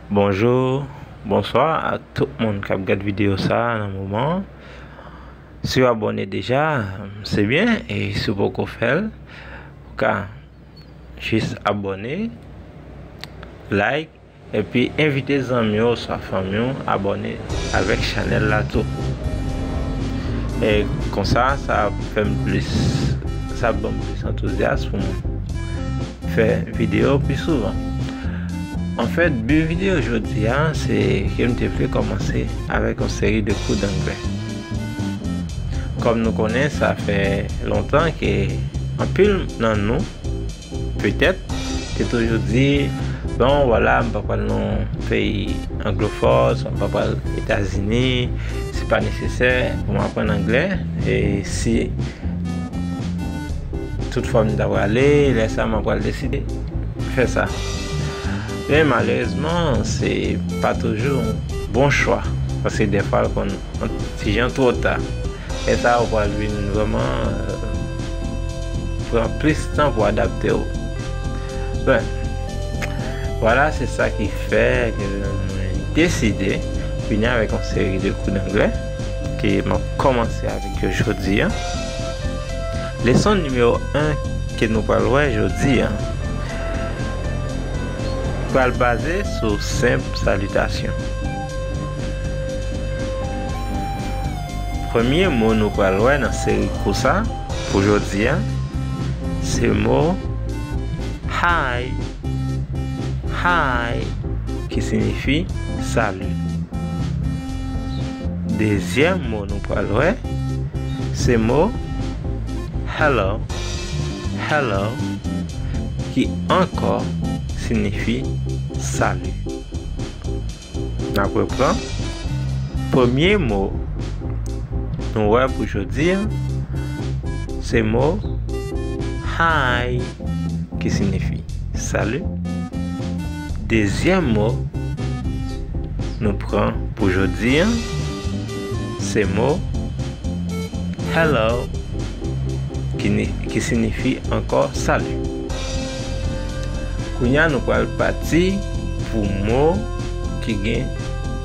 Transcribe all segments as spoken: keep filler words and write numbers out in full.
Bonjou, bonswa ak tout moun k ap gad videyo sa a nan moman an. Si w abòne deja, se byen, e si w poko fè l, ou ka jis abòne, like, epi envite zanmi w oswa fanmi w abòne avèk chanèl la tou. E konsa, sa ap fè m plis, sa ap ban m plis antouzyas pou m fè videyo pi souvan. Anfèt, bi videyo jodi a, se ke m te vle kòmanse avèk yon seri de kou danglè. Kòm nou konnen, sa fè lontan ke anpil nan nou, petèt, te toujou di, bon, vwala, m pa pral nan peyi anglofòn, m pa pral Etazini, se pa nesesè pou m aprann anglè, e si tout fwa m ta prale, lè sa a m ap pral deside fè sa. Men malerezman, se pa toujou yon bon chwa, paske dèfwa l konn yon ti jan twò ta. E sa a ou pral vin vrèman, euh, pran plis tan pou adapte w. Ben, vwala, se sa ki fè ke mwen deside vini avèk yon seri de kou danglè ke m ap kòmanse avèk yo jodi a. Leson nimewo en ke nou pral wè jodi a pral baze sou senp salitasyon. Premye mo nou pral wè nan seri kou sa pou jodi a, se mo hi. Hi, ki siyifi sali. Dezyèm mo nou pral wè, se mo hello. Hello, ki ankò siyifi sali. N ap reprann. Premye mo nou wè pou jodi a, se mo hi, ki siyifi sali. Dezyèm mo nou pran pou jodi a, se mo hello, ki ni, ki siyifi ankò sali. Kounye a, nou pral pati pou mo ki gen,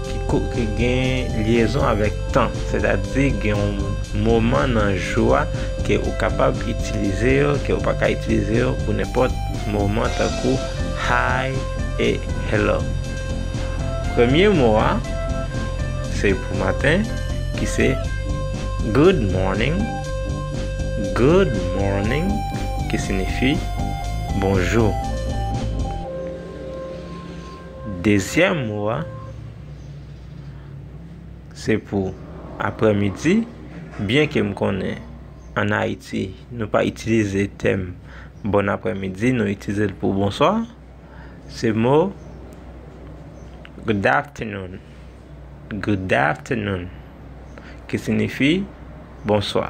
ki ko, ki gen lyezon avèk tan, sètadi gen yon moman nan jou a ke ou kapab itilize yo, ke ou pa ka itilize yo pou nenpòt moman, tankou hi e hello. Premye mo a, se pou maten, ki se good morning. Good morning, ki siyifi bonjou. Dezyèm mo a, se pou aprèmidi, byenke m konnen ann Ayiti, nou pa itilize tèm bon aprèmidi, nou itilize l pou bonswa. Se mo good afternoon. Good afternoon, ki siyifi bonswa.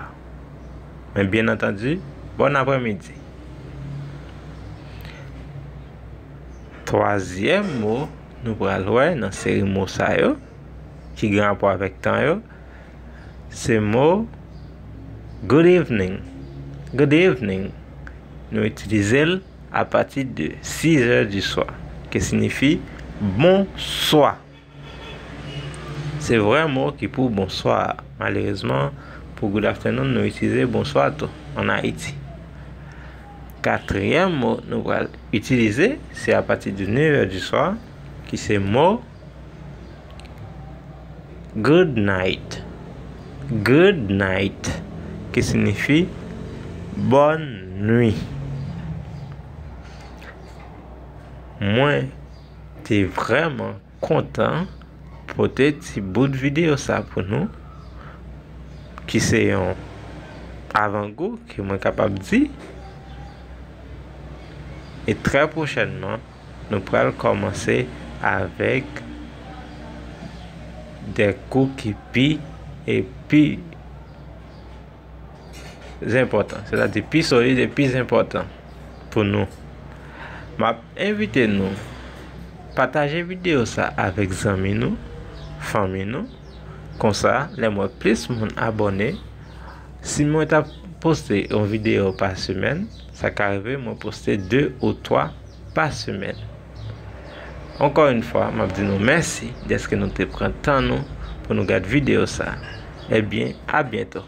Men byen antandi, bon aprèmidi. Twazyèm mo nou pral wè nan seri mo sa yo, ki gen rapò avèk tan yo, se mo good evening. Good evening, nou itilize l apati de sizè di swa, ki siyifi bonswa. Se vrè mo ki pou bonswa a. Malerezman, pou good afternoon, nou itilize bonswa tou ann Ayiti. Katriyèm mo nou pral itilize, se apati de nevè di swa, ki se mo good night. Good night, ki siyifi bòn nwi. Mwen te vrèman kontan pote ti bout videyo sa pou nou, ki se yon avangou ke mwen kapab di. E trè pwochènman, nou pral kòmanse avèk de kou ki pi e pi enpòtan, sètadi pi solid e pi enpòtan pou nou. M ap envite nou pataje videyo sa avèk zanmi nou, fanmi nou. Konsa, lè m wè plis moun abòne, si mwen ta poste yon videyo pa semèn, sa ka rive mwen poste de ou twa pa semèn. Ankò yon fwa, m ap di nou mèsi dèske nou te pran tan nou pou nou gad videyo sa. Ebyen, a byento.